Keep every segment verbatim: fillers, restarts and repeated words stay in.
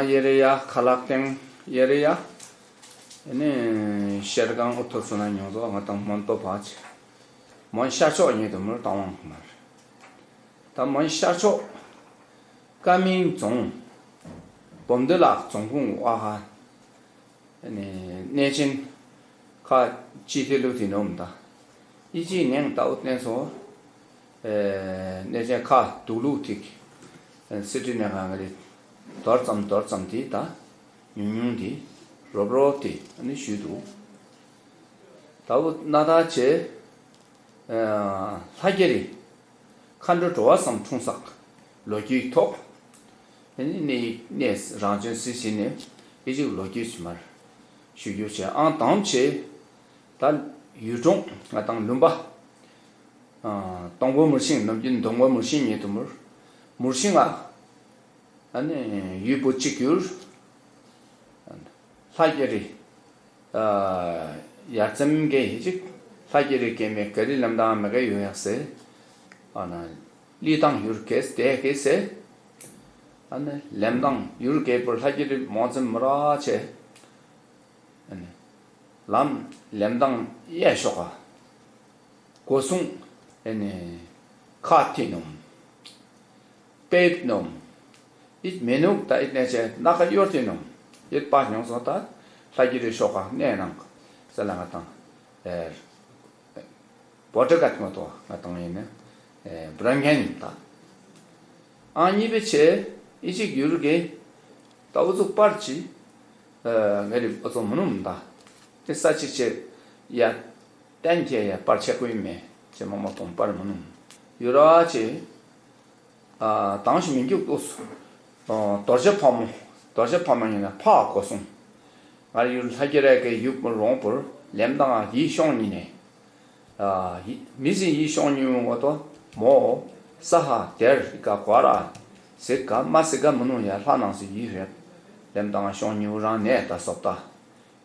ཡེ་རེ་ཡ་ཁ་ལག་སྟེང་ཡེ་རེ་ཡ། ཨ་ནི་ཤར་སྒང་ཨུ་ཐུར་ཚུ་ན་ཉོ་དོ་ང་དང་མོན་པ་བ་ཅི། མོན་ཤར་ཕྱོགས་ཉེ་དུ་མུར་དང་བང་ཁུ་མར། ད་མོན་ཤར་ཕྱོགས་ཀ་མིང་རྫོང་བུམ་སྡེ་ལ་རྫོང་ཁུངས་ཨ་ཧ། ཨ་ནི་གནས་ཆེན་ཁ་ཅི་ཏེ་ལུ་ཏེ་ནོམ་ད། ཨི་ཅི་ནེང་ད་ཨུ་ཏེན་སོ། ཨེ་གནས་ཆེན་ཁ་དུག་ལུག་ཐིག་ཨེ་སི་ཏི་ནེ་ཁ་ང་རེ་དོར་ཙམ་དོར་ཙམ་ཏེ་ད་ཉུང་ཉུང་ཏེ་རོབ་རོབ་ཏེ་ཨ་ནི་ཞུས་དུག། ད་ཨུ་ན་ད་ཅེ་ཨེ་ལྷ་རྒྱ་རི་མཁའ་འགྲོ་འགྲོ་བ་གསུམ་འཁྲུངས་ས་ལོ་རྒྱུས་ཐོག་ཨ་ནི་གནས་གནས་རང་བྱོན་སི་སི་ནེ་ཨི་ཅིག་ལོ་རྒྱུས་ཅིག་མར་ཞུ་རྒྱུ་ཅེ། ཨང་དང་པོ་ཅེ་ད་ཡུལ་གྲོང་ང་དང་ལུང་པ། ཨ་སྟོང་མགོ་མུར་ཤིང་ནམ་རྒྱུན་སྟོང་མགོ་མུར་ཤིང་ཉེ་དུ་མུར། མུར་ཤིང་ཨ། ཨ་ནི་ཡུལ་པོ་ཅིག་ཡུལ། ལྷ་རྒྱ་རི། ཨ་ཡར་ཙམ་གེ་ཧི་ཅིག་ལྷ་རྒྱ་རི་གེ་མེ་ག་རི་ལམ་དང་མེ་ག་ཡོད་ཡག་སེ། ཨ་ན་ལི་དང་ཡུར་གེ་སྟེ་གེ་སེ། ཨ་ནི་ལམ་དང་ཡུར་གེ་པུར་ལྷ་རྒྱ་རི་མོ་ཙམ་མ་ར་ཅེ། ཨ་ནི་ལམ་ལམ་དང་གཡས་ཕྱོགས་ཀ་སྒོ་སྲུང་ཨ་ནི་ཁ་ཏེ་ནོམ། པེབ་ནོམ། ཨིད་མེ་ནུག་ད་ཨིད་ནེ་ཅེ་ན་ཁ་ཡོར་ཏེ་ནོམ། ཨིད་པ་ཉོང་སོ་ད་ལྷ་རྒྱ་རི་ཤོག་ཁ་གནས་ནང་ས་ལ་ང་དང་ཨེ་བོ་ཏྲ་ག་ཏི་མ་ཏོ་ང་དང་ཨིན་ན་ཨེ་བྲང་ཁན་ད། ཨ་གཉིས་པའི་ཆེ་ཨི་ཅིག་ཡུར་གེ་ད་ཨུ་ཚུགས་པར་ཅི། ཨ་ང་རི་ཨུ་ཚུགས་མ་ནུམ་ད། ཏེ་ས་ཅིག་ཅེ་ཡ་ཏན་ཁྱེ་ཡ་པར་ཆེ་ཀུ་ཨིན་མེ་ཅེ་མ་མ་ཏོང་པར་མ་ནུམ། ཡུ་ར་ཅེ་ཨ་དང་ཞིག་མི་འགྱུར་ཏོ་སུ། ཨ་རྡོ་རྗེ་ཕག་མོ། རྡོ་རྗེ་ཕག་མོ་ཨིན་ན་ཕག་སྒོ་སྲུང་། ང་རི་ཡུལ་ལྷ་རྒྱ་རི་གེ་ཡུག་མུ་རོང་པུར་ལེམ་དང་ཡི་ཤོང་ཉི་ནེ། ཨ་ཡི་མི་ཟི་ཡི་ཤོང་ཉི་མུ་ངོ་ཏོ་མོ་ས་ཧ་དེར་ག་གོ་ར་སི་ག་མ་སི་ག་མུ་ནུ་ཡ་ལྷ་ནང་སི་ཡི་རེད། ལེམ་དང་ཤོང་ཉི་མུ་རང་ནེ་ད་སོབ་ད།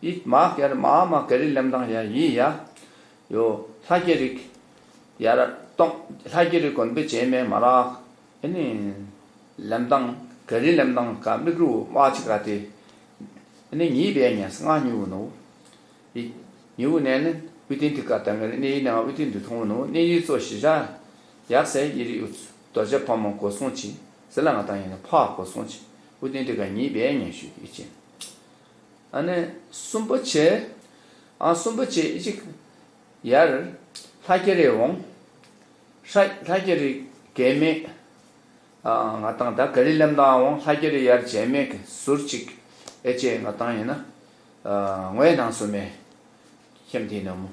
ཨིད་མ་གེར་མ་མ་ག་རི་ལེམ་དང་ཡ་ཡི་ཡ། ཡོ་ལྷ་རྒྱ་རི་ཡ་ར་ཏོང་ལྷ་རྒྱ་རི་དགོན་པའི་ཅེ་མེ་མ་རག་ཨ་ནི་ལེམ་དང་ག་རི་ལེམ་དང་ག་མིག་རུ་མ་ཅིག་ག་ཏེ་ཨ་ནི་ཉི་བེ་ཉ་སྔ་ཉུ་ནོ། ཨི་ཉུ་ནེ་ནི་ཨུ་ཏིན་ཏི་ཀ་ཏང་ག་རི་ནི་ཨི་ནང་ཨུ་ཏིན་ཏི་ཐོང་ནོ་ནི་ཨི་ཙོ་ཤི་ཞ་ཡག་སེ་ཨི་རི་ཨུ་ཙོ་རྡོ་རྗེ་ཕག་མོ་སྒོ་སྲུང་ཅི་ཟེར་ལ་ང་དང་ཨིན་ན་ཕག་སྒོ་སྲུང་ཅི་ཨུ་ཏིན་ཏི་ཀ་ཉི་བེ་ཉ་ཞུ་ཨི་ཅི། ཨ་ནི་གསུམ་པོ་ཆེ། ཨ་གསུམ་པོ་ཆེ་ཨི་ཅིག་ཡར་ལྷ་རྒྱ་རི་འོང་། ལྷ་ལྷ་རྒྱ་རི་གེ་མེ། ཨ་ང་དང་ད་ག་རི་ལེམ་དང་འོང་ལྷ་རྒྱ་རི་ཡར་ཇེ་མེ་གི་ཟུར་ཅིག་ཨེ་ཅེ་ང་དང་ཨིན་ན་ཨ་ངོས་ནང་སུ་མེ་ཁྱེམ་ཏེ་ནོ་མོ།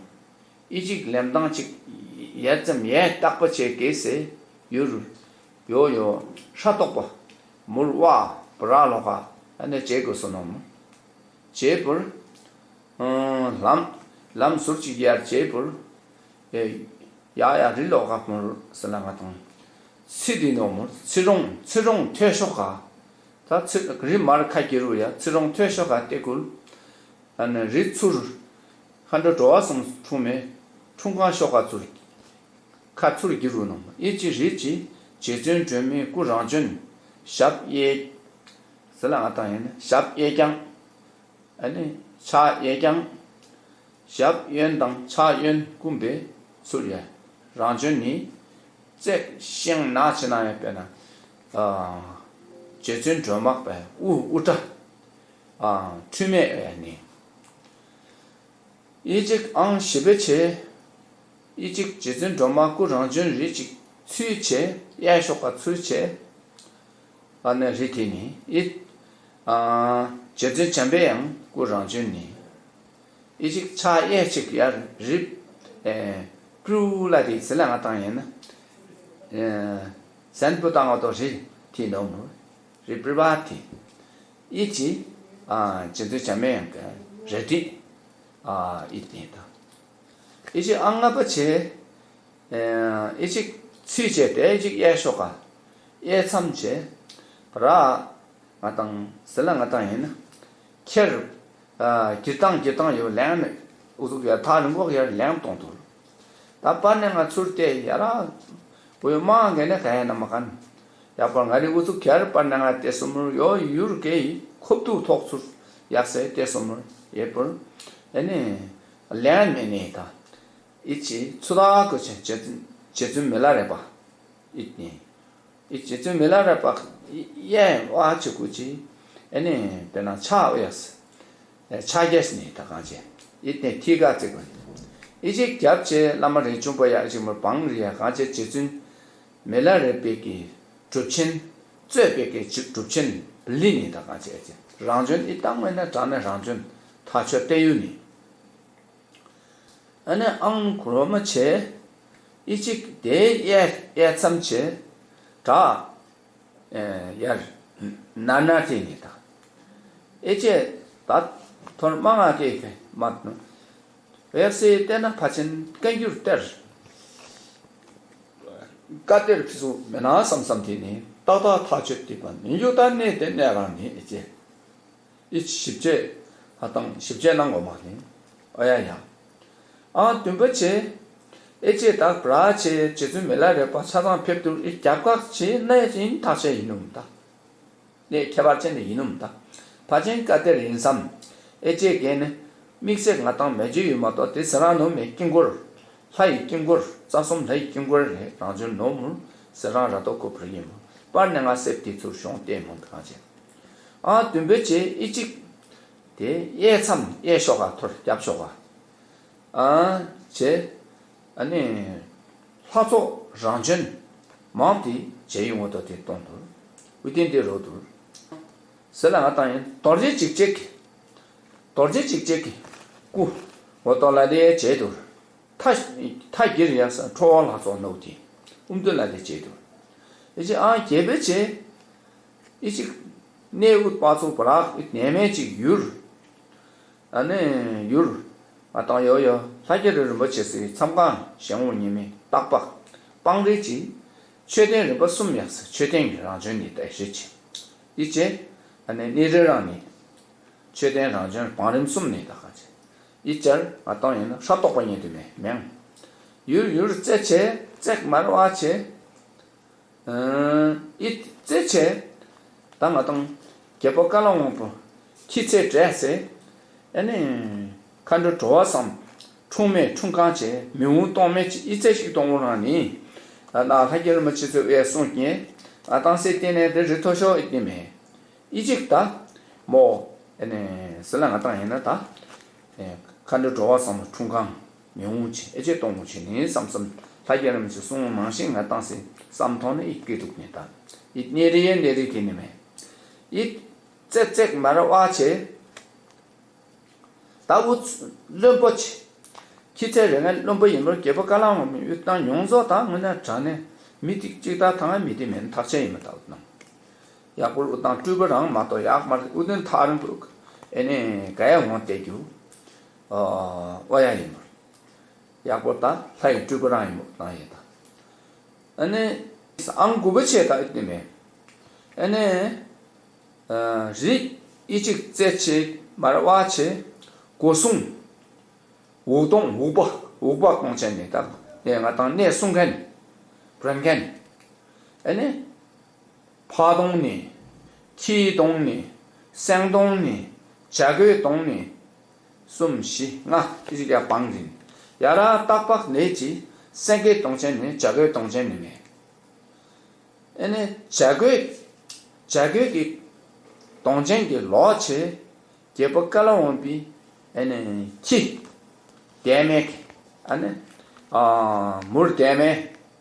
ཨི་ཅིག་ལེམ་དང་ཅིག་ཡར་ཙམ་ཡར་བརྟག་པ་ཅེ་གེ་སེ་ཡུར་ཡོ་ཡོ་ཧྲ་ཏོག་པ་མུར་བ་པུ་ར་ལོ་ཀ་ཨ་ནི་ཅེ་གོ་སོ་ནོ་མོ། ཅེ་པུར། ཨ་ལམ་ལམ་ཟུར་ཅིག་ཡར་ཅེ་པུར། ཨེ་ཡ་ཡ་རི་ལོ་ཀ་མུར་ཟེར་ལ་ང་དང་། ཚི་དི་ནོ་མུར་ཚི་རོང་ཚི་རོང་ཐོས་ཤོག་ཀ། ད་ཚི་རི་མར་ཁ་ཀི་རུ་ཡ་ཚི་རོང་ཐོས་ཤོག་ཀ་ཏེ་ཀུལ། ཨ་ནི་རི་ཚུར། མཁའ་འགྲོ་འགྲོ་བ་གསུམ་འཁྲུངས་མེ། འཁྲུངས་ཁང་ཤོག་ཀ་ཚུར། ཁ་ཚུར་གྱི་རུ་ནོ་མུར་ཨི་ཅི་རི་ཅི། རྗེ་བཙུན་སྒྲོལ་མའི་སྐུ་རང་བྱོན། ཞབས་གཡས། ཟེར་ལ་ང་དང་ཨིན་ན་ཞབས་གཡས་བརྐྱང་། ཨ་ནི་ཕྱག་གཡས་བརྐྱང་། ཞབས་གཡོན་དང་ཕྱག་གཡོན་བསྐུམ་པའི་ཚུལ་ཡ། རང་བྱོན་ནི། བརྩེགས་ཤིང་ནགས་ཕྱི་ནང་ཡ་དཔེར་ན། ཨ་རྗེ་བཙུན་སྒྲོལ་མ་པའི་དབུ་དབུ་སྐྲ། ཨ་འཁྲུལ་མེད་ཡ་ནི། ཨི་ཅིག་ཨང་བཞི་པའི་ཆེ། ཨི་ཅིག་རྗེ་བཙུན་སྒྲོལ་མ་སྐུ་རང་བྱོན་རི་ཅིག་ཚུལ་ཆེ་གཡས་ཕྱོགས་ཀ་ཚུལ་ཆེ། ཨ་ནི་རི་ཏེ་ནི་ཨི། ཨ་རྗེ་བཙུན་འཇམ་པའི་དབྱངས་སྐུ་རང་བྱོན་ནི། ཨི་ཅིག་ཕྱག་གཡས་ཅིག་ཡར་རི། ཨེ་པྲུ་ལ་ཏེ་ཟེར་ལ་ང་དང་ཨིན་ན། ཨེ་ཟན་པོ་དང་ང་དོ་རི་ཏེ་ནོ་མུར་རི་པྲུ་བ་ཏེ། ཨི་ཅི། ཨ་རྗེ་བཙུན་འཇམ་པའི་དབྱངས་ཀྱི་རལ་གྲི། ཨ་ཨི་ཏེ་ད། ཨི་ཅི་ཨང་ལྔ་པ་ཆེ། ཨེ་ཨི་ཅིག་ཚུལ་ཆེ་ཏེ་ཨི་ཅིག་གཡས་ཕྱོགས་ཀ། གཡས་མཚམས་ཆེ། བ་ར། ང་དང་ཟེར་ལ་ང་དང་ཨིན་ན། ཁྱེར། ཨ་གྱི་སྟངས་གྱི་སྟངས་ཡོ་ལེང་ནི། ཨུ་ཚུགས་ཡ་ཐག་རིང་པོ་ཡར་ལེང་གཏོང་ཐུར། ད་པར་ནེ་ང་ཚུར་ཏེ་ཡ་ར། བུ་ཡོ་མ་གེ་ནེ་ག་ཡ་ན་མ་ཁན། ཡ་པར་ང་རི་ཨུ་ཚུགས་ཁྱེར་པར་ནེ་ང་ཏེ་སུ་མུར་ཡོ་ཡུར་གེ་ཡི། ཁུབ་ཏུ་ཐོགས་ཚུར་ཡག་སེ་ཏེ་སོ་མུར་ཡེ་པུར། ཨེ་ནི་ལན་མེ་ནི་ད་ཨི་ཅི་ཚུ་ད་ཀོ་ཅེ་རྗེ་བཙུན་མི་ལ་རས་པ་ཨི་ནི་ཨི་རྗེ་བཙུན་མི་ལ་རས་པ་ཡེ་བ་ཅི་ཀུ་ཅི་ཨེ་ནི་པེ་ན་ཆ་ཨོ་ཡག་སེ་ཆ་རྒྱས་ནི་ད་གང་ཅེ་ཨི་ནི་ཐི་ག་ཙི་ཀུ་ཨི་ཅི་རྒྱབ་ཅེ་བླ་མ་རིགས་ཆུང་པོ་ཡ་ཨི་ཅི་མུར་བང་རི་ཡ་གང་ཅེ་རྗེ་བཙུན་མི་ལ་རས་པའི་གི་གྲུབ་ཆེན་གཙོས་པའི་གི་གྲུབ་ཆེན་ལི་ནི་ད་གང་ཅེ་ཨེ་ཅེ་རང་བྱོན་ཨི་ཏང་མེ་ན་དྲང་ནས་རང་བྱོན་ཐག་ཆོད་བསྟན་ཡུལ་ནི། ཨ་ནི་ཨང་གོར་མ་ཆེ་ཨི་ཅིག་དེ་ཡེ་ཡེ་ཚམ་ཆེ་དྲག་ཡར་ན་ན་ཏི་ནི་ད་ཨེ་ཅེ་ད་ཐོར་མ་ང་ཀེ་ཀེ་མ་ནུ་ཡག་སེ་བལྟས་ན་ཕ་ཆེན་བཀའ་འགྱུར་གཏེར། བཀའ་གཏེར་ཕི་སུ་མེ་ན་བསམ་བསམ་ཏེ་ནི་ཏག་ཏག་ཐག་ཆོད་དེ་པ་ནི་ཡུ་ད་ནི་དེ་ནས་རང་ནི་ཨེ་ཅེ་ཨི་ཞིབ་དཔྱད་ཧ་ཏང་ཞིབ་དཔྱད་གནང་དགོས་མ་ནི་ཨོ་ཡ་ཡ། ཨ་བདུན་པ་ཆེ་ཨེ་ཅེ་ད་བྲ་ཆེ་རྗེ་བཙུན་མི་ལ་རས་པ་ཆ་ཚང་ཕེབས་དུ་ཨི་རྒྱབ་ཁག་ཆེ་ན་ཡིན་ཐག་ཆད་ཡིན་ནུམ་ད། ནས་ཁྱད་པར་ཅན་ནི་ཡིན་ནུམ་ད། ཕ་ཆེན་བཀའ་གཏེར་ཡིན་བསམ། ཨེ་ཅེ་གན་ནི་དམིགས་བསལ་ང་དང་མེད་རྒྱུ་ཡོད་མ་གཏོགས་དེ་ཟེར་རང་ནོ་མེད་དཀྱིལ་འཁོར། ལྷ་ཡི་དཀྱིལ་འཁོར་རྩ་གསུམ་ལྷ་ཡི་དཀྱིལ་འཁོར་རེད་རང་བྱོན་ནོ་མུར་ཟེར་རང་ར་ཏོ་ཁོ་བུར་ཡིན་མུར་པར་ནས་ང་སེབ་དེ་ཚུར་ཤོང་བལྟས་མུར་གང་བྱེད། ཨ་བདུན་པོ་བྱེད་ཨི་གཅིག་དེ་གཡས་མཚམས་གཡས་ཤོག་ག་ཐོར་རྒྱབ་ཤོག་ག་ཨ་བྱེད། ཨ་ནི་ལྷ་ཚོགས་རང་བྱོན་མང་དེ་བྱེད་ཡོང་བ་དང་དེ་གཏོང་དུ་ཨུ་ཏིན་དེ་རོ་དུ་ཟེར་ལ་ང་དང་ཡིན། རྡོ་རྗེ་འཇིགས་བྱེད་ཀྱི་རྡོ་རྗེ་འཇིགས་བྱེད་ཀྱི་སྐུ་འོ་ཏོ་ལ་ལེ་བྱེད་དུ་མཐའ་མཐའ་འགྱེར་ཡ་ས་ཁྲོ་བོ་ལྷ་ཚོགས་ནོ་དེ་ཨུམ་དུ་ལ་ལེ་བྱེད་དུ་ཨི་ཅི་ཨང་རྒྱལ་པོ་བྱེད་ཨི་ཅི་གནས་ཨུཏྤ་ཚོགས་བ་རག་ཨི་ནས་མེད་ཅིག་ཡུར། ཨ་ནི་ཡུར། ང་དང་ཡོ་ཡོ་ལྷ་རྒྱལ་རིན་པོ་ཆེ་སི་མཚམས་ཁང་ཞལ་ངོ་ཉི་མའི་སྟག་པ་སྤང་རི་ཅི། མཆོད་རྟེན་རིམ་པ་གསུམ་ཡག་ས་མཆོད་རྟེན་གྱི་རང་བྱོན་ནི་ད་ཧྲི་ཅི། ཨི་ཅེ། ཨ་ནི་གནས་རི་རང་ནི། མཆོད་རྟེན་རང་བྱོན་བང་རིམ་གསུམ་ནི་ད་ག་ཅི། ཨི་ཅར་ང་དང་ཡིན་ན་ཧྲ་ཏོག་པ་ཉེ་དུ་མེ་མེང་། ཡུར་ཡུར་རྩེ་ཆེ་རྩེག་མར་བ་ཆེ། ཨི་རྩེ་ཆེ། ད་ང་དང་རྒྱལ་པོ་ཀ་ལ་དབང་པོ་ཁྱི་ཚེ་བྲེས་སེ། ཨ་ནི་མཁའ་འགྲོ་འགྲོ་བ་སམ་འཁྲུངས་མེད་འཁྲུངས་གང་བྱེད་མི་འུ་གཏོང་མེད་ཅི་ཨི་རྩེ་ཞིག་གཏོང་འུ་རང་ནི། ད་ལྷ་རྒྱལ་རིན་པོ་ཆེ་ཚོ་ཨེ་གསུངས་ཀྱིན་ང་དང་སེ་བརྟེན་ནས་དེ་རི་མཐོ་ཤོས་ཨི་ཏི་མེ། ཨི་ཅིག་ད་མོ། ཨེ་ནས་ཟི་ལ་ང་དང་ཡིན་ན་ད། ཨེ་མཁའ་འགྲོ་འགྲོ་བ་སམ་འཁྲུངས་གང་མི་འུ་ཆེ་ཨེ་ཅེ་གཏོང་འུ་ཆེ་ནི་བསམ་བསམ་ལྷ་རྒྱལ་རིན་པོ་ཆེ་གསུང་ནང་བཞིན་ང་དང་སེ་བསམ་ཐོང་ནི་ཨི་ཀི་འདུག་ནི་ད། ཨི་གནས་རི་ཡེ་གནས་རི་གི་ནི་མེ། ཨི་རྩེག་རྩེག་མར་བ་ཆེ། ད་འུ་བློན་པོ་ཆེ། ཁྱི་ཚེ་རེ་ངན་བློན་པོ་ཡིན་པར་རྒྱལ་པོ་ཀ་ལ་དབང་པོ་མི་ཡུལ་དང་ཡོངས་རྫོགས་དང་དངོས་གནས་དྲང་གནས་མི་ཏིག་ཅིག་ད་ཐང་མི་ཏི་མེན་ཐག་ཆད་ཡིན་མ་ད་འུ་དང་། ཡག་པོར་འུ་དང་སྤྲུལ་པ་རང་མ་གཏོགས་ཡག་མར་འུ་དོན་ཐག་རིང་པོ་ཨེ་ནས་ག་ཡ་འོང་བལྟས་རྒྱུ། ཨོ་ཡ་ཡིན་པར། ཡག་པོ་ད་ལྷ་ཡི་སྤྲུལ་པ་རང་ཡིན་མོ་དང་ཡིན་ད། ཨ་ནི་ཨང་དགུ་པོ་ཆེ་ད་ཨེ་ནི་མེ། ཨ་ནི། རི་ཨི་ཅིག་རྩེ་ཆེ་མར་བ་ཆེ། སྒོ་སྲུང་། འུག་གདོང་འུག་པ་འུག་པ་གཏོང་ཆེན་ནི་ད་ནས་ང་དང་གནས་སྲུང་མཁན། བྲན་མཁན། ཨ་ནི། ཕག་གདོང་ནི། ཁྱི་གདོང་ནི། སེང་གདོང་ནི། བྱ་རྒོད་གདོང་ནི། གསུམ་བཞི་ལྔ་ཨི་ཅིག་ཡ་བང་རིན། ཡ་ར་སྟག་པག་ནས་ཅི་སེང་གེ་གདོང་ཆེན་ནི་བྱ་རྒོད་གདོང་ཆེན་ནི་མེ། ཨེ་ནས་བྱ་རྒོད། བྱ་རྒོད་ཀྱི་གདོང་ཅན་གྱི་ལོག་ཆེ། རྒྱལ་པོ་ཀ་ལ་དབང་པོའི་ཨེ་ནས་ཁྱི། དེ་མེ་ཨ་ནི། ཨ་མུར་དེ་མེ་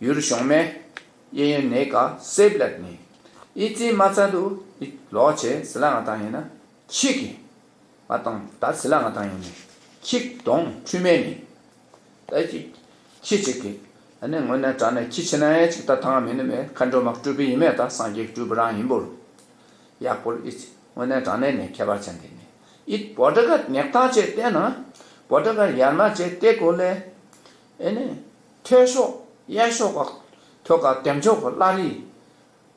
ཡུར་ཤོང་མེ། ཨེ་ཡོན་ནེ་ཀ་སེབ་ལད་ནི། ཨི་ཙི་མ་ཚ་དུ་ཨི་ལོག་ཆེ་ཟི་ལ་ང་དང་ཡིན་ན། ཁྱི་གི། ང་དང་ད་ཟི་ལ་ང་དང་ཡིན་ནི། ཁྱི་གདོང་འཁྲུལ་མེད་ནི། ད་ཅི། ཁྱི་གཅིག་གི། ཨ་ནི་དངོས་གནས་དྲང་གནས་ཁྱི་ཆེ་ན་ཡང་ཅིག་ད་ཐང་མི་ནི་མེད་མཁའ་འགྲོ་མ་སྤྲུལ་པ་ཡིན་མེད་ད་སངས་རྒྱས་སྤྲུལ་པ་རང་ཡིན་པོར། ཡག་པོར་ཨི་ཅི། དངོས་གནས་དྲང་གནས་ནས་ཁྱད་པར་ཅན་དེ་ནི། ཨི་བོ་ཏྲ་ཀ་ནེག་ཐང་ཆེ་བལྟས་ན། བོ་ཏྲ་ཀ་ཡར་མ་ཆེ་བལྟས་གོ་ལེ། ཨེ་ནི། ཐོས་ཤོག་གཡས་ཤོག་ག་ཐོ་ཀ་དེམ་ཆོག་ག་བླ་རི།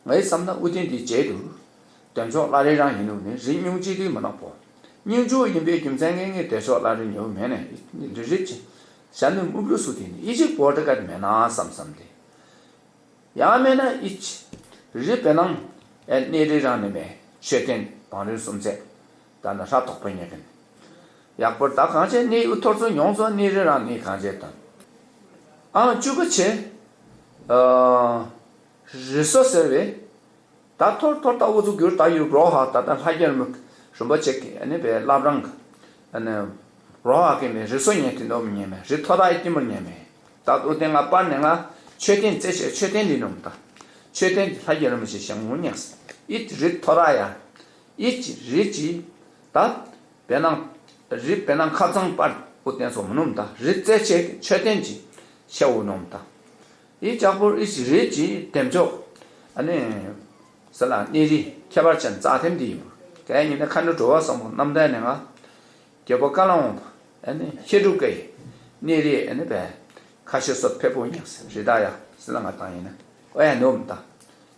ངའི་བསམ་ན་ཨུ་ཏིན་དེ་བྱེད་དུ། དེམ་ཆོག་བླ་རི་རང་ཡིན་ནུག་ནི་རི་སྙུང་གཅིག་དེ་མི་ནག་པོ། སྙུང་ཆུ་ཡིན་པའི་རྒྱུ་མཚན་ངེས་ངེས་དེ་ཆོག་བླ་རི་ཉོ་མེད་ནས་རི་རི་ཅི། ཞྭ་ནུ་སྨུག་ལུ་སུ་དེ་ནི་ཨི་ཅིག་བོ་ཏྲ་ཀ་མེད་ན་བསམ་བསམ་དེ། ཡང་མེད་ན་ཨི་ཅི། རི་བེ་ནང་ཨེ་གནས་རི་རང་ནི་མེད་མཆོད་རྟེན། བང་རིམ་སུམ་བརྩེགས། ད་ནི་ཧྲ་དོག་པོ་ཉེ་གི་ནི། ཡག་པོ་ད་གང་བྱས་གནས་ཡུལ་ཐོར་ཚུགས་མྱོང་ཚུགས་གནས་རི་རང་གནས་གང་བྱས་དང་། ཨང་བཅུ་དགུ་བྱས། ཨ་རི་སོ་ཟེར་བས། ད་ཐོར་ཐོར་ད་འུ་ཚུགས་གྱུར་ད་ཡུལ་རོ་ཧ་ད་ད་ལྷ་རྒྱལ་མོ་རིན་པོ་ཆེ་གི་ཨ་ནི་བས་བླ་བྲང་གི་ཨ་ནི་རོ་ཧ་གི་མི་རི་སོ་ཉེ་དེ་ནོམ་ཉེ་མེ་རི་ཐོ་ད་ཨི་ཏི་མུར་ཉེ་མེ། ད་འུ་དེ་ང་པར་ནས་ང་མཆོད་རྟེན་རྩེ་ཆེ་མཆོད་རྟེན་འདི་ནོམ་ད། མཆོད་རྟེན་འདི་ལྷ་རྒྱལ་རིན་པོ་ཆེ་ཞང་ངུ་ཉགས་ཨི་རི་ཐོ་ད་ཡ། ཨི་ཅི་རི་ཅི། ད་བེ་ནང་རི་བེ་ནང་ཁ་ཚང་པར་འུ་དེན་སོ་མི་ནོམ་ད་རི་རྩེ་ཆེ་མཆོད་རྟེན་ཅི་ཆེ་འུ་ནོམ་ད། ཨི་ལྕགས་པོར་ཨི་ཅི་རི་ཅི་དེམ་ཅོག་ཨ་ནི་ས་ལ་གནས་རི་ཁྱད་པར་ཅན་རྩ་ཐེམ་འདི་ཡིན་པ་ག་ཡ་ཉིན་ནི་མཁའ་འགྲོ་འགྲོ་བ་སོང་པོ་རྣམ་ཐར་ནས་ང་རྒྱལ་པོ་ཀ་ལ་འོང་པ་ཨ་ནི་ཤེ་དྲུག་གི་གནས་རི་ཨ་ནི་བས་ཁ་ཤས་སོ་ཕེ་པོ་ཉགས་རི་ད་ཡ་ས་ལ་ང་དང་ཡིན་ན་ཨོ་ཡ་ནོམ་ད།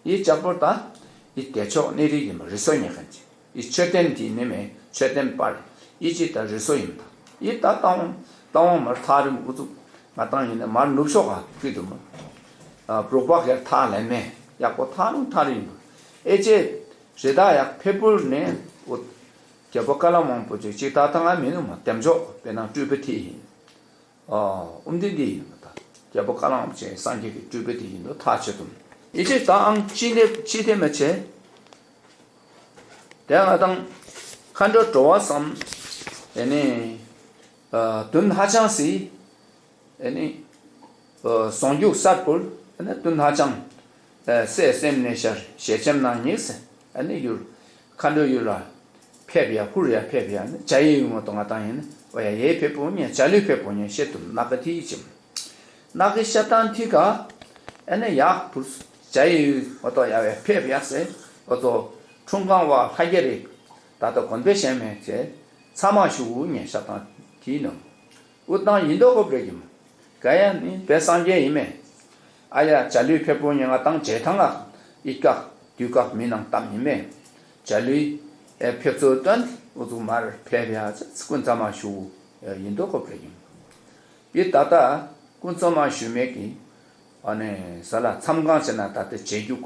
ཨི་ལྕགས་པོར་ད་ཨི་དེ་ཕྱོགས་གནས་རི་ཡིན་པ་རི་སོ་ཉེ་གན་ཅི། ཨི་མཆོད་རྟེན་འདི་ནི་མེ་མཆོད་རྟེན་པར་ཨི་ཅི་ད་རི་སོ་ཡིན་ད། ཨི་ད་ཏང་ཏང་མར་ཐག་རིང་འུ་ཚུགས་ང་དང་ཡིན་ན་མར་ནུབ་ཕྱོགས་ག་ཀི་དུ་མ། ཨ་འབྲུག་པ་གེར་ཐག་ལེན་མེ་ཡག་པོ་ཐག་རིང་ཐག་རིང་ཡིན་པ། ཨེ་ཅེ་རི་ད་ཡག་ཕེ་པུར་ནས་འུ་རྒྱལ་པོ་ཀ་ལ་མང་པོ་ཅིག་ཅིག་ད་ད་ང་མི་ནུ་མ་དེམ་ཅོག་བེ་ནང་སྤྲུལ་པ་དེ་ཡིན། ཨ་ཨུམ་དེ་འདི་ཡིན་པ་ད། རྒྱལ་པོ་ཀ་ལ་མང་པོ་ཅིག་སངས་རྒྱས་ཀྱི་སྤྲུལ་པ་དེ་ཡིན་དུ་ཐག་ཆོད་དུ་མ། ཨི་ཅི་ད་ཨང་ཅི་ནས་ཅི་དེ་མ་བྱས། དེ་ང་དང་མཁའ་འགྲོ་འགྲོ་བ་སམ། ཨེ་ནི་ཨ་དུན་ཧ་ཅང་སི། ཨེ་ནི་ཨ་ཟུང་འཇུག་སར་པུར་ཨེ་ནི་དུན་ཧ་ཅང་ཨ་སེ་སེམས་ནས་ཤར་ཞེ་ཆེམ་ནང་ཉིགས་ཨེ་ནི་ཡུལ་མཁའ་འགྲོ་ཡུལ་ལ་ཕེབས་ཡ་ཧུར་ཡ་ཕེབས་ཡ་ནི་བྱ་ཡི་ཡུལ་མོ་དོ་ང་དང་ཡིན་ཨོ་ཡ་ཡེ་ཕེབས་པོ་ཉེ་བྱ་ལུས་ཕེབས་པོ་ཉེ་ཤེ་དུ་ནག་གི་ཐི་ཡི་ཅིམ། ནག་གི་ཤ་ཏང་ཐི་ག་ཨེ་ནི་ཡག་པུར་བྱ་ཡི་ཡུལ་མོ་དོ་ཡ་བའི་ཕེབས་ཡ་སེ་ཨོ་ཙོ་ཁྲུང་ཀང་བ་ལྷ་རྒྱལ་རི་ད་ལྟ་དགོན་པའི་ཞེན་མེད་ཅེ་ཚ་མ་ཞུ་ཉེ་ཤ་ཏང་ཐི་ནོ། འུ་དང་ཡིན་དོ་ཁོ་པྲེ་གི་མ། ག་ཡ་ནི་བེ་སངས་རྒྱས་ཡིན་མེ། ཨ་ཡ་བྱ་ལུས་ཕེབས་པོ་ཉེ་ང་དང་བྱེ་ཐང་ང་ཨི་ཀ་དུས་ཀ་མི་ནང་གཏམ་ཡིན་མེ། བྱ་ལུས་ཨེ་ཕེབས་ཚུལ་སྟོན་འུ་ཚུགས་མར་ཕེབས་ཡ་ཚ་ཀུན་ཚ་མ་ཞུ་ཡིན་དོ་ཁོ་པྲེ་གི་མ། ཡི་ད་ལྟ་ཀུན་ཚ་མ་ཞུ་མེ་གི་ཨ་ནི་ས་ལ་མཚམས་ཁང་ཆེ་ན་ད་ལྟ་བྱེ་རྒྱུག་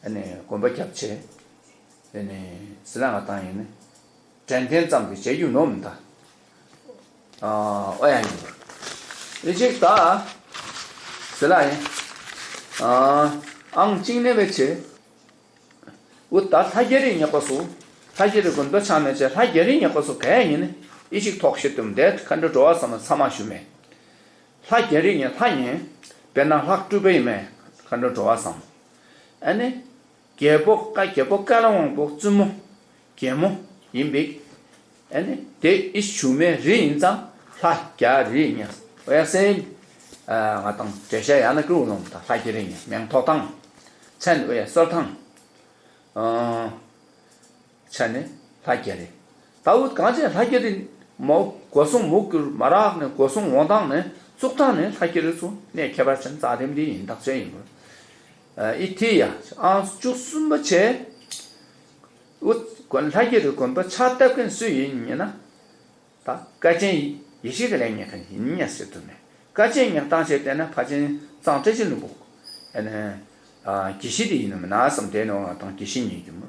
ཨ་ནི་དགོན་པ་རྒྱབ་ཆེ་ཨ་ནི་ས་ལ་ང་དང་ཡིན་ནི། དྲན་རྟེན་ཙམ་གྱི་བྱེད་རྒྱུ་ནོམ་ད། ཨ་ཨོ་ཡ་ཡིན། ཨི་ཅིག་ད། ཟེར་ལ་ཡིན། ཨ་ཨང་གཅིག་ནས་བེ་ཆེ། འུ་ད་ལྷ་རྒྱལ་རི་ཉག་པ་སུ། ལྷ་རྒྱལ་རི་དགོན་པ་ཆགས་མེད་ཆེ་ལྷ་རྒྱལ་རི་ཉག་པ་སུ་ག་ཡ་ཡིན་ནི། ཨི་ཅིག་ཐོག་ཤེ་དུམ་དེ་མཁའ་འགྲོ་འགྲོ་བ་བསམ་ལ་ཚ་མ་ཞུ་མེ། ལྷ་རྒྱལ་རི་ཉེ་ལྷ་ཉེ། བེ་ན་ལྷག་སྤྲུལ་པ་ཡིན་མེ། མཁའ་འགྲོ་འགྲོ་བ་བསམ། ཨ་ནི། རྒྱལ་པོ་ཀ་རྒྱལ་པོ་ཀ་ལ་དབང་པོ་བཙུན་མོ་རྒྱལ་མོ་ཡིན་པའི་ཨ་ནི་དེ་ཨི་ཞུ་མེ་རི་ཡིན་ཙང་ལྷ་རྒྱལ་རི་ཉེ་ཨོ་ཡ་སེ་ཨ་ང་དང་བྲེ་ཤ་ཡ་ན་ཀྲུ་ནོམ་ད་ལྷ་རྒྱལ་རི་ཉེ་མེང་ཐོག་ཐང་མཚན་ཨོ་ཡ་སོར་ཐང་ཨ་ཆ་ནི་ལྷ་རྒྱལ་རི། ད་འུ་གང་ཅི་ལྷ་རྒྱལ་རི་མོ་སྒོ་སྲུང་མུ་གུར་མ་རག་ནས་སྒོ་སྲུང་འོང་ཐང་ནས་བཙུགས་ཐང་ནས་ལྷ་རྒྱལ་རི་ཚུ་གནས་ཁྱད་པར་ཅན་རྩ་དེམ་འདི་ཡིན་ཐག་ཆོད་ཡིན་པ། ཨི་ཐི་ཡ་ཨང་བཅུ་གསུམ་པ་བྱས། འུ་དགོན་ལྷ་རྒྱལ་རི་དགོན་པ་ཕྱག་བཏབ་མཁན་སུ་ཡིན་ཉེ་ན། ད་བཀའ་ཆེན་ཡེ་ཤེས་ཀྱི་ལས་ཉེ་མཁན་ཡིན་ཉེ་ཟེར་དུ་མེད། བཀའ་ཆེན་ཉེ་བཏང་བྱས་བལྟས་ན་ཕ་ཆེན་གཙང་བཀྲ་ཤིས་ལྷུན་པོ། ཨ་ནི་ཨ་དགེ་བཤེས་དེ་ཡིན་ནོ་མིན་ན་བསམ་དེ་ནོ་ང་དང་དགེ་བཤེས་ཉིད་ཀྱི་མོ།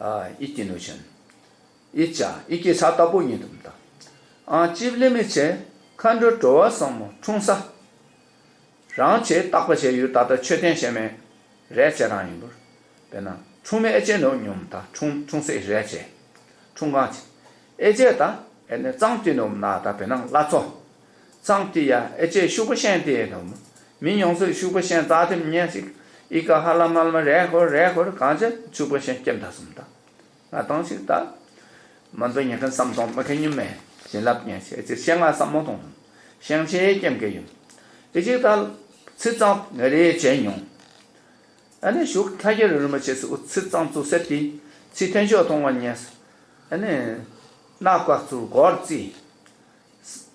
ཨ་ཨི་ཀྱི་ནོ་ཆེན། ཨི་ཅ་ཨི་ཀྱི་ས་ལྟ་བུ་ཉིད་དུ་མི་ལྟ། ཨང་གཅིག་ལས་མི་བྱེད་མཁའ་འགྲོ་འགྲོ་བ་བཟང་མོ་འཁྲུངས་ས། རང་ཆེ་བརྟག་པ་བྱས་ཡུལ་ད་ལྟ་མཆོད་རྟེན་བཤད་མེད་རས་ཆེ་རང་ཡིན་པར། དཔེར་ན་འཁྲུངས་མེད་ཨེ་ཅེ་ནོ་སྙོམས་ད་འཁྲུངས་འཁྲུངས་སེ་རས་ཆེ། འཁྲུངས་གང་ཆེ། ཨེ་ཅེ་ད་ཨེ་ནི་གཙང་ཏི་ནོ་ན་ད་དཔེར་ན་བླ་མཚོ། གཙང་ཏི་ཡ་ཨེ་ཅེ་ཤུག་པོ་ཤན་ཏི་ཡ་ནོ། མི་ཉུང་སུ་ཤུག་པོ་ཤན་རྩ་དེམ་ཉན་ཞིག་ཨི་ཀ་ཧ་ལམ་ཧ་ལམ་རས་ཁོར་རས་ཁོར་གང་ཆེ་ཤུག་པོ་ཤན་སྐྱེམ་ད་སུམ་ད། ང་དང་ཞིག་ད། མ་འདོད་ཉེ་མཁན་བསམ་གཏོང་མ་མཁན་ཉུང་མེད་བྱིན་རླབས་ཉན་ཞེས་ཨེ་ཅེ་ཤེས་ང་བསམ་མོ་གཏོང་། ཤེང་ཆེ་སྐྱེམ་གེ་ཡིན། ཨེ་ཅིག་ད་ཚིག་གཙང་ང་རེ་བྱས་མྱོང་། ཨ་ནི་ཞུགས་ལྷ་རྒྱལ་རི་རུ་མ་བྱས་སུ་ཚིག་གཙང་བཙུགས་སེ་ཏི་ཚིག་ཐོན་ཤོག་མཐོང་བ་ཉན། ཨ་ནི་སྣ་ཀ་ཚུར་སྒོར་རྩི།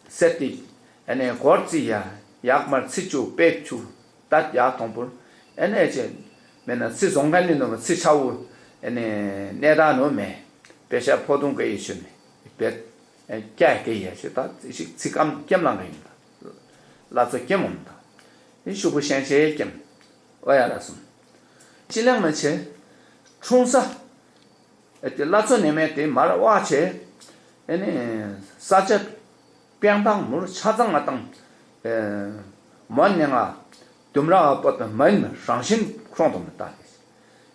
སེ་ཏི། ཨ་ནི་སྒོར་རྩི་ཡ་ཡག་མར་ཚིག་ཆུ་པེ་ཆུ་ཏད་ཡག་མཐོང་པུར། ཨ་ནི་ཨེ་ཅེ་མེད་ན་ཚིག་བཟོང་མཁན་ནི་ནོ་མ་ཚིག་ཆ་བོ་ཨ་ནི་གནས་སྟངས་ནོ་མེད། པེ་ཤ་ཕོ་དུང་གེ་ཡི་ཆུ་ནི་བེད་ཨ་ཀྱ་གེ་ཡ་ཆུ་ད་ཚིག་ཚིག་ཀམ་ཀེམ་ལང་གེ་ཡིན་ད། ལ་ཚོ་ཀེམ་འོང་ད། ཨི་ཤུག་པོ་ཤན་ཆེ་ཀེམ། ཨོ་ཡ་ལ་སོང་། ཅི་ལང་མ་ཆེ། འཁྲུངས་ས། ཨེ་ཏེ་བླ་མཚོ་ནེ་མེ་ཏེ་མར་བ་ཆེ། ཨེ་ནེ་ས་ཆ་དཔེ་དང་མུར་ཆ་ཚང་ང་དང་། ཨེ་མོན་ནེ་ང་ལྡུམ་ར་བ་པོ་ཏེ་མོན་རང་བཞིན་ཁོང་དུ་མི་ལྟ་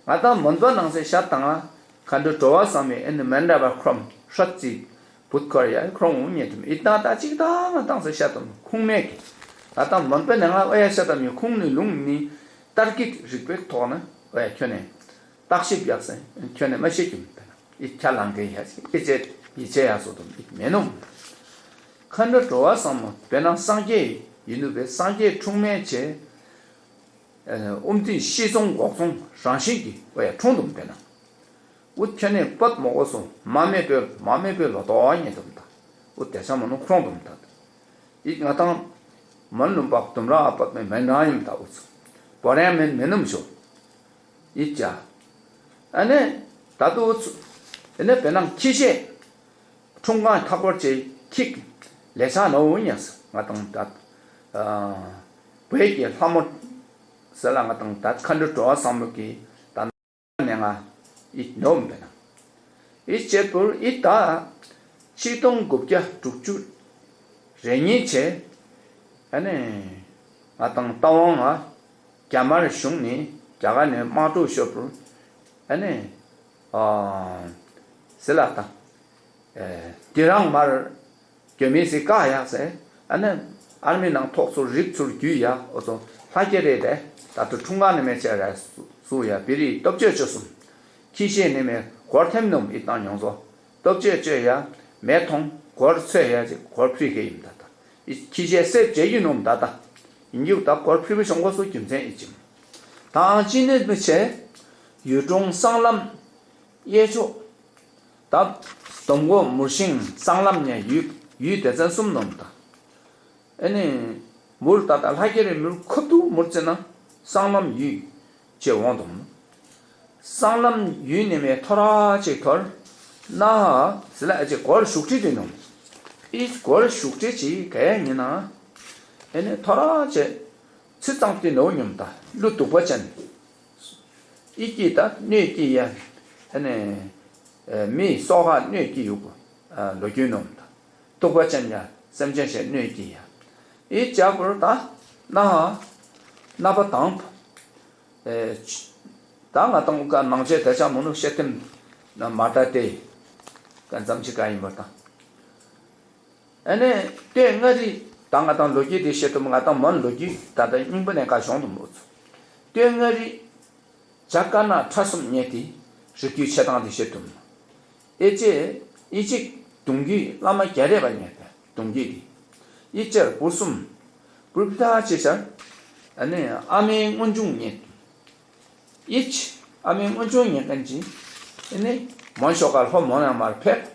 ལེ། ང་དང་མོན་པ་ནང་སེ་ཤ་ཏང་ང་མཁའ་འགྲོ་འགྲོ་བ་སངས་མི་ཨེ་ནེ་མེན་ར་བ་ཁྲོམ་ཧྲ་ཙི་བུད་ཁོར་ཡ་ཁོང་འུ་ཉེ་དུམ་ཨི་ཏང་ཏ་ཅིག་ཏང་ང་དང་སེ་ཤ་ཏང་ཁུངས་མེད་ཀི། ང་དང་མོན་པ་ནེ་ང་ཨོ་ཡ་ཤ་ཏང་མི་ཁུངས་ནི་ལུང་ནི་ཏར་ཀིག་རིག་པའི་ཐོག་ནེ་ཨོ་ཡ་ཁྱོད་ནེ་བརྟག་ཞིབ་ཡག་སེ་ཁྱོད་ནེ་མ་ཤེས་ཀྱི་མི་ཕེ་ན་ཨི་ཁ་ལང་ཀའི་ཡ་ཅིག་ཨི་ཅེ་ཡི་ཅེ་ཡ་སོ་དུམ་ཨི་མེ་ནུམ། མཁའ་འགྲོ་འགྲོ་བ་སངས་མོ་བེ་ནང་སངས་རྒྱས་ཡིན་ནུ་བེ་སངས་རྒྱས་འཁྲུངས་མེད་ཆེ། ཨེ་ཨུམ་ཏི་ཤི་ཙོང་འགོག་ཙོང་རང་བཞིན་གྱི་ཨོ་ཡ་འཁྲུངས་དུམ་བེ་ན། འུ་ཁྱོད་ནེ་པད་མོ་གོ་སོ་མ་མེད་པའི་མ་མེད་པའི་ལོ་ཏོག་ཉེ་དུམ་ད། འུ་ཏེ་ཤ་མོ་ནུ་ཁོང་དུམ་ད། ཨི་ང་དང་མོན་ལུམ་པ་ལྡུམ་ར་བ་པད་མེ་མེན་རང་ཡིན་ད་འུ་ཚོ། བོ་རང་མེན་མེ་ནུམ་ཤོ། ཨི་ཅ། ཨ་ནེ་ད་དུ་འུ་ཚོ་ཨ་ནེ་བེ་ནང་ཁྱི་ཤེས། འཁྲུངས་ཁང་མཐའ་འཁོར་ཅེ་ཁྱི་ལེ་ཤ་ནོ་འུ་ཉག་སེ་ང་དང་ད་ཨ་བོད་ཀྱི་ལྷ་མོ་ཟེར་ལ་ང་དང་ད་མཁའ་འགྲོ་འགྲོ་བ་སངས་མོ་གི་ད་ནེ་ང་ཨི་ནོམ་བེ་ན། ཨི་ཅེ་པུར་ཨི་ད་ཆིག་སྟོང་དགུ་བརྒྱ་དྲུག་ཅུ་རེ་གཉིས་ཆེ། ཨ་ནེ་ང་དང་རྟ་དབང་ང་རྒྱ་དམར་གཞུང་ནི་རྒྱ་གར་ནེ་དམག་འཁྲུག་ཤོར་པུར་ཨ་ནེ་ཨ་ཟེར་ལ་ད། ཨེ་དེ་རང་མར་གྱོད་མི་སི་ཀ་ཡག་སེ། ཨ་ནེ་ཨར་མི་ནང་ཐོག་ཚུར་རིག་ཚུར་རྒྱུས་ཡ་འོ་ཚོ་ལྷ་རྒྱ་རེ་རེ་ད་ལྟ་འཁྲུངས་ཁང་ནེ་མེ་ཆེ་ར་སུ་ཡ་བི་རི་སྟོབས་ཆེ་ཆོ་སུམ། ཁྱི་ཤེས་ནེ་མེ་སྒོར་ཐེམ་ནུམ་ཨི་ཏང་ཡོང་ཚོ་སྟོབས་ཆེ་ཆོ་ཡ་མེ་ཐོང་སྒོར་ཚོས་ཡ་ཅིག་སྒོར་ཕི་རི་གེ་ཡིན་ད་ད། ཨི་ཁྱི་ཤེས་སེབ་ཅེ་ཡིན་ནུམ་ད་ད། ཡིན་རྒྱུ་ད་སྒོར་ཕི་རི་བྱུང་གོ་སུ་རྒྱུ་མཚན་ཨི་ཅིམ། ད་ཨང་ཅི་ནེ་མི་ཆེ་ཡུལ་གྲོང་སྲང་ལམ་གཡས་ཕྱོགས། ད་སྡོམ་མགོ་མུར་ཤིང་སྲང་ལམ་ཉེ་ཡུལ་ཡུལ་སྡེ་ཚན་གསུམ་ནོམ་ད། ཨེ་ནེ་མུར་ད་ད་ལྷ་རྒྱ་རེ་མུར་ཁོ་ཏུ་མུར་ཙེ་ན་སྲང་ལམ་ཡུལ་ཅེ་འོང་དུམ། སྲང་ལམ་ཡུལ་ནེ་མེ་ཐོ་ར་ཅིག་ཐོར་ན་ཧ་ཟི་ལ་ཨེ་ཅེ་སྒོར་ཤུགས་ཁྲི་དེ་ནོམ། ཨི་སྒོར་ཤུགས་ཁྲི་ཅིག་ག་ཡ་ཡིན་ན། ཨེ་ནེ་ཐོ་ར་ཅིག་ཚི་གཙང་ཏི་ནོ་ཉུམ་ད་ཀླུ་གདུག་པ་ཅན། ཨི་ཀྱི་ད་སྣོད་ཀྱི་ཡ། ཨེ་ནེ་ཨེ་མི་སོ་ཧ་སྣོད་ཀྱི་ཡུག་ཨ་ལོ་རྒྱུས་ནོམ་ད། གདུག་པ་ཅན་ཡ་སེམས་ཅན་ཞེས་སྣོད་ཀྱི་ཡ། ཨི་ཅག་པུར་ད་ན་ཧ་ན་པ་དང་། ཨེ་ད་ང་དང་ཀ་ནང་ཆེ་ད་ཆ་མོ་ནུ་ཤེ་ཐེམ་ན་མ་ད་ཏེ་ཀ་ཙམ་ཅིག་ཀ་ཡིན་པར་ད། ཨེ་ནེ་སྟོད་མངའ་རིས་ད་ང་དང་ལོ་རྒྱུས་དེ་བཤད་དུམ་ང་དང་མོན་ལོ་རྒྱུས་ད་ལྟ་སྙིང་པོ་ནེ་ཀ་བྱུང་དུམ་འོ་ཚོ། སྟོད་མངའ་རིས་བྱ་དཀར་ནག་ཁྲ་གསུམ་ཉེ་དེ་རིགས་རྒྱུད་ཆེ་ཐང་དེ་བཤད་དུམ། ཨེ་ཅེ་ཨི་ཅིག་གདུང་རྒྱུད་བླ་མ་རྒྱ་རས་པ་ཉེ་པའི་གདུང་རྒྱུད་དེ། ཨི་ཅར་བུ་གསུམ་བུ་བི་ད་ཅེ་ཤར། ཨ་ནེ་ཨ་མའི་སྔོན་བྱུང་ཉེ། ཨི་ཅི་ཨ་མའི་སྔོན་བྱུང་ཉེ་ཀན་ཅི། ཨེ་ནེ་མོན་ཤོག་ཀ་ལྷོ་མོན་ཡང་མར་ཕེབས།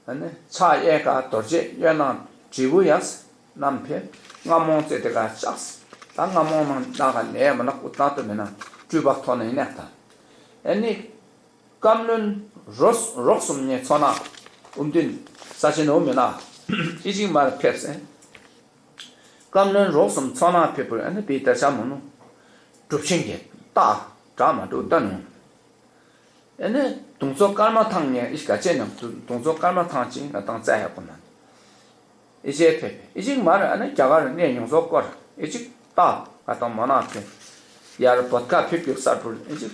ཨ་ནི་ཕྱག་གཡས་ཀ་རྡོ་རྗེ་གཡོན་ན་དྲིལ་བུ་ཡ་བསྣམས་ཕེབས། རྔ་མོང་རྩེ་དེ་ཀ་བཅགས། ད་རྔ་མོང་ནང་ནང་ག་ནས་མ་ནག་ཨུ་ཏང་ཏུ་མེད་ན་སྤྲུལ་པ་ཐོག་ནས་གནས་ད། ཨ་ནི་སྐམ་རློན་རོ་རོག་གསུམ་ནས་མཚོ་ནག་ཨུམ་དུན་ས་ཆེན་ཨུ་མེད་ན་ཨི་ཅིག་མར་ཕེབས་སེ། སྐམ་རློན་རོག་གསུམ་མཚོ་ནག་ཕེབས་པར་ཨ་ནི་བི་ད་ཆ་མོ་ནུ་གྲུབ་ཆེན་གྱི་རྟགས་འདྲ་མ་འདྲ་ལྟ་ནུ། ཨེ་ནི་དུང་མཚོ་སྐར་མ་ཐང་ནས་ཨི་ཤ་ཅེ་ནང་དུ་དུང་མཚོ་སྐར་མ་ཐང་ཅིག་ང་དང་བཙལ་ཡག་པོ་ན། ཨི་ཅེ་ཕེབས་ཨི་ཅིག་མར་ཨ་ནི་རྒྱ་གར་གནས་མྱོང་ཚོགས་སྐོར་ཨི་ཅིག་ལྟ་ང་དང་མོ་ན་ཕེབས། ཡར་བོད་ཁ་ཕེབས་ཀྱི་གསར་པུར་ཨི་ཅིག་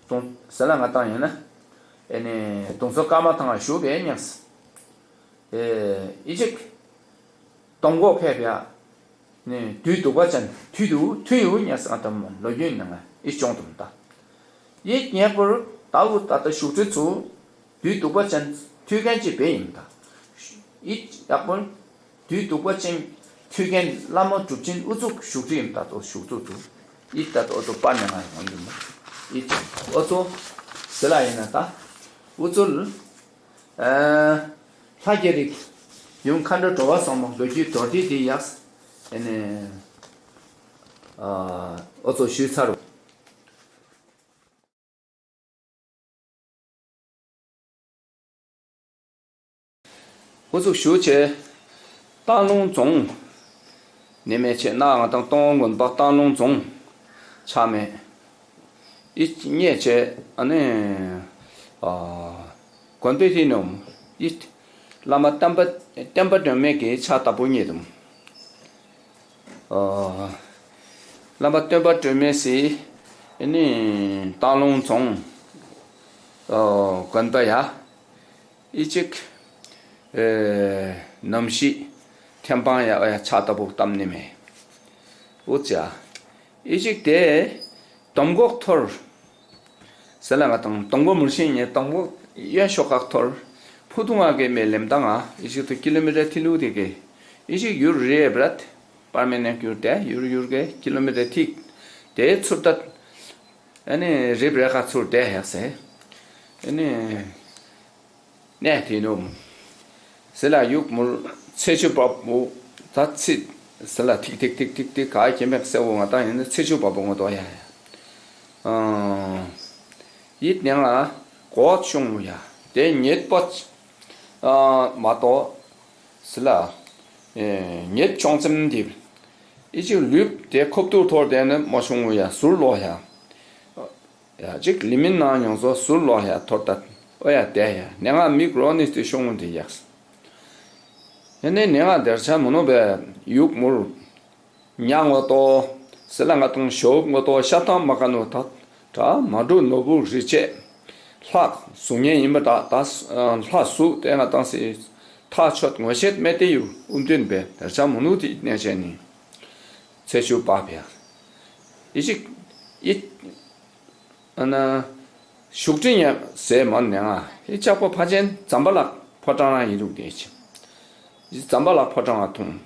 དུང་ཟེར་ལ་ང་དང་ཡིན་ན། ཨེ་ནི་དུང་མཚོ་སྐར་མ་ཐང་བཞུགས་པའི་ཉགས། ཨེ་ཨི་ཅིག་སྡོམ་མགོ་ཕེབས་ཡ། ནི་བདུད་གདུག་པ་ཅན་ཐུལ་དུ་ཐུལ་ཡུ་ཉེ་སང་དམ་ལོ་རྒྱུས་ནང་ཨི་ཅོང་དུམ་ད། ཡིད་ཉེ་པོར་ད་འུ་ད་ད་ཤུགས་ཁྲི་ཚུ་བདུད་གདུག་པ་ཅན་ཐུལ་མཁན་ཅིག་བེ་ཡིན་ད། ཡིད་ཡག་པོར་བདུད་གདུག་པ་ཅན་ཐུལ་མཁན་བླ་མ་གྲུབ་ཆེན་ཨུ་ཚུགས་ཤུགས་ཁྲི་ཡིན་ད་དོ་ཤུགས་ཚུགས་ཚུ། ཡིད་ད་དོ་ཨུ་ཚུགས་པ་ནས་ང་ཡོང་ཡིན་མོ། ཡིད་ཨུ་ཚུགས་ཟེར་ལ་ཡིན་ན་ད་ཨུ་ཚུགས། ཨ་ལྷ་རྒྱ་རིགས་ཡུམ་མཁའ་འགྲོ་འགྲོ་བ་སངས་མོ་ལོ་རྒྱུས་མདོར་བསྡུས་འདི་ཡགས། ཨེ་ནི་ཨ་འོ་ཚོ་ཞུས་ཚར། འོ་ཚོ་ཞུ་ཆེ། སྟག་ལུང་རྫོང་ནི་མེ་ཆེ་ན་ང་དང་སྟོང་དགོན་པ་སྟག་ལུང་རྫོང་ཆ་མེ། ཨི་ཉེ་ཆེ་ཨ་ནི་ ཨ་དགོན་པའི་ཏེ་ནོ་ཡིད་བླ་མ་བསྟན་པ་བསྟན་པ་སྒྲོན་མེ་གི་ཕྱག་བདག་པོ་ཉིད་དུ། ཨ་བླ་མ་བསྟན་པ་སྒྲོན་མེ་སི་ཨ་ནི་སྟག་ལུང་རྫོང་ཨ་དགོན་པ་ཡ། ཨི་ཅིག་ཨེ་ནམ་ཤི་ཐེམ་སྤང་ཡ་ཨོ་ཡ་ཕྱག་བདག་པོ་བཏབ་ནི་མེ། འུ་ཙ་ཨི་ཅིག་ཏེ་དོམ་གོག་ཐོར་ཟེར་ལ་ང་དང་དོམ་གོག་མུར་ཤིང་ཉེ་དོམ་གོག་ཡ་ཤོག་ཁག་ཐོར་ཕུ་ཐུང་ང་གི་མེ་ལེམ་ཏང་ང་ཨི་ཅིག་ཏུ་ཀི་ལོ་མི་ཊར་ཐི་ལུ་ཏེ་གི་ཨི་ཅིག་ཡུར་རེ་བྲད་པར་མེ་ནེ་ཡུར་ཏེ་ཡུར་ཡུར་གི་ཀི་ལོ་མི་ཊར་ཐིག་ཏེ་ཚུར་ཏ་ཨ་ནི་རིབ་རེ་ཁ་ཚུར་ཏེ་ཧེག་སེ་ཨ་ནི་ནེ་ཏེ་ནུ་ཟེར་ལ་ཡུག་མུར་ཚེ་ཆུ་བབ་བུ་ད་ཚིག་ཟེར་ལ་ཐིག་ཐིག་ཐིག་ཐིག་ཐིག་ག་ཁྱེད་མེད་སེ་བོ་ང་ད་ཡིན་ན་ཚེ་ཆུ་བབ་བུ་ང་དོ་ཡ་ཡ། ཨ་ཡིད་ནེ་ང་གོ་ཆུང་ཡ་ཏེ་ཉེད་པོ་ཨ་མ་དོ་ཟེར་ལ་ཨེ་ཉེད་ཆུང་ཙམ་འདི་ཨི་ཅིག་ལུས་ཏེ་ཁོབ་ཏུ་ཐོར་ཏེ་ནི་མ་ཆུང་ཡ་ཟུར་ལོ་ཡ། ཡ་ཅིག་ལི་མིན་ནང་ཡོང་སོ་ཟུར་ལོ་ཡ་ཐོར་ཏ་ཨོ་ཡ་ཏེ་ཡ་ནེ་ང་མིག་རོ་ནི་ཏེ་ཤོང་ཏེ་ཡགས། ཡ་ནེ་ནེ་ང་དེར་ཆ་མོ་ནོ་བེ་ཡུག་མུར་ཉ་ངོ་ཏོ་ཟེར་ལ་ང་དང་ཞོབ་ངོ་ཏོ་ཤ་ཐང་མ་ཀ་ནོ་ཐ་དྲ་མ་འགྲོ་ནོ་བུ་རི་ཅེ་ལྷག་གཟུགས་བརྙན་ཡིན་པ་ད་ད་ལྷ་གཟུགས་ཏེ་ང་དང་སི་ཐག་ཆོད་ངོ་ཤེས་མེད་ཏེ་ཡུ་ཨུམ་དུན་བེ་དེར་ཆ་མོ་ནོ་ཏེ་ནེ་ཆེ་ནི་ཚེ་ཆུ་བབ་ཡ་ཨི་ཅིག་ཨི། ཨ་ན་ཤུགས་དྲིན་ཡ་ཟེར་མ་ནེ་ང་ཨི་ཅག་པོ་ཕ་ཆེན་ཛམ་བྷ་ལ་ཕོ་བྲང་རང་ཡིན་རུག་ཏེ་ཅི། ཛམ་བྷ་ལ་ཕོ་བྲང་ང་ཐུང་།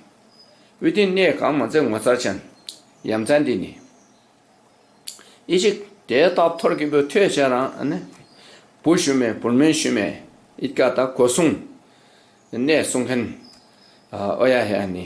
ཨུ་ཏི་ནེ་གང་མ་ཚེ་ངོ་ཚར་ཅན་ཡ་མཚན་འདི་ནི། ཨི་ཅིག་ཏེ་ཏ་ཐོར་གི་བུ་ཐོས་ཆ་རང་ཨ་ནི་བུ་ཞུ་མེ་བུར་མེ་ཞུ་མེ་ཨི་ཀ་ཏ་གོ་སུང་ནེ་སུང་ཁན་ཨ་ཨོ་ཡ་ཧེ་ཨ་ནི།